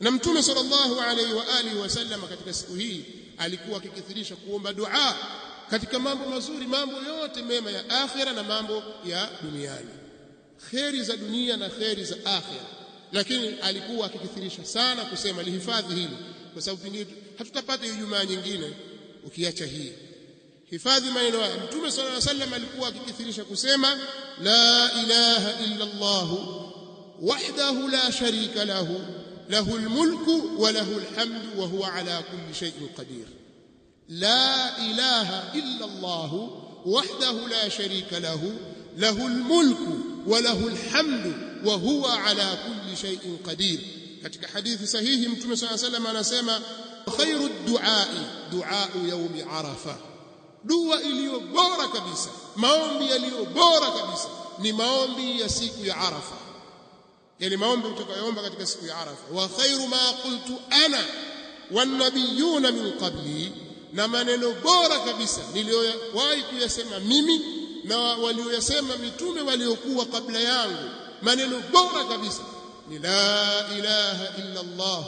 Na Mtume sallallahu alaihi wa alihi wasallam katika siku hii alikuwa akikithirisha kuomba dua katika mambo mazuri, mambo yote mema ya akhira na mambo ya duniani, kheri za dunia na kheri za akhira. Lakini alikuwa akikithirisha sana kusema lihifadhi hili, kwa sababu pengine hatutapata Ijumaa nyingine ukiacha hii. Hifadhi maneno haya. Mtume sallallahu alaihi wasallam alikuwa akikithirisha kusema la ilaha illa Allah wahdahu la sharika lahu lahu almulku wa lahu alhamdu wa huwa ala kulli shay'in qadir. La ilaha illa Allah wahdahu la sharika lahu lahu almulku wa lahu alhamdu wa huwa ala kulli shay'in qadir. Katika hadithi sahihi Mtume sallallahu alaihi wasallam anasema khairu duai duau yaumi Arafa, dua iliyo bora kabisa, maombi yaliyo bora kabisa ni maombi ya siku ya Arafa, yani maombi utakayoomba katika siku ya Arafa. Wa khairu ma qultu ana wan nabiyuna min qabli, na maneno bora kabisa niliyowahi kuyasema mimi na walioyasema mitume waliokuwa kabla yangu, maneno bora kabisa ni la ilaha illa Allah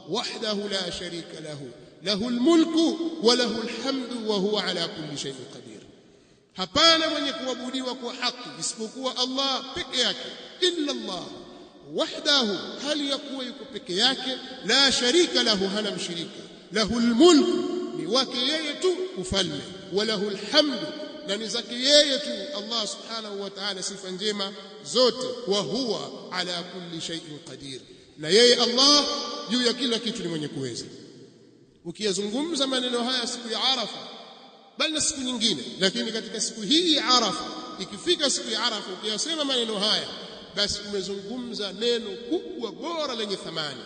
wahdahu la sharika lahu lahu almulku wa lahu alhamdu wa huwa ala kulli shay'in qadir. Hapana mwenye kuabudiwa kwa haki isipokuwa Allah peke yake, illa Allah wahdahu, hali ya kuwa yuko peke yake, la sharika lahu, hana mshirika, lahu almulku, ni wake yeye tu ufalme, wa lahu alhamdu, na ni zake yeye tu Allah subhanahu wa ta'ala sifa njema zote, wa huwa ala kulli shay'in qadir, na yeye Allah juu ya kila kitu ni mwenye kuweza. Ukiyazungumza maneno haya siku ya Arafa, bali na siku nyingine, lakini katika siku hii ya Arafa, ikifika siku ya Arafa ukiyasema maneno haya, basi umezungumza neno kubwa bora lenye thamani.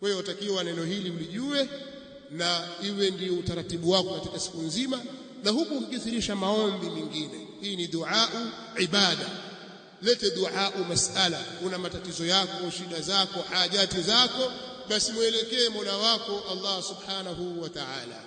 Kwa hiyo utakiwa neno hili ulijue na iwe ndio utaratibu wako katika siku nzima, na huku ukikithirisha maombi mengine. Hii ni duau ibada. Lete duau masala, una matatizo yako, shida zako, hajati zako, basi mwelekee Mola wako Allah subhanahu wa ta'ala.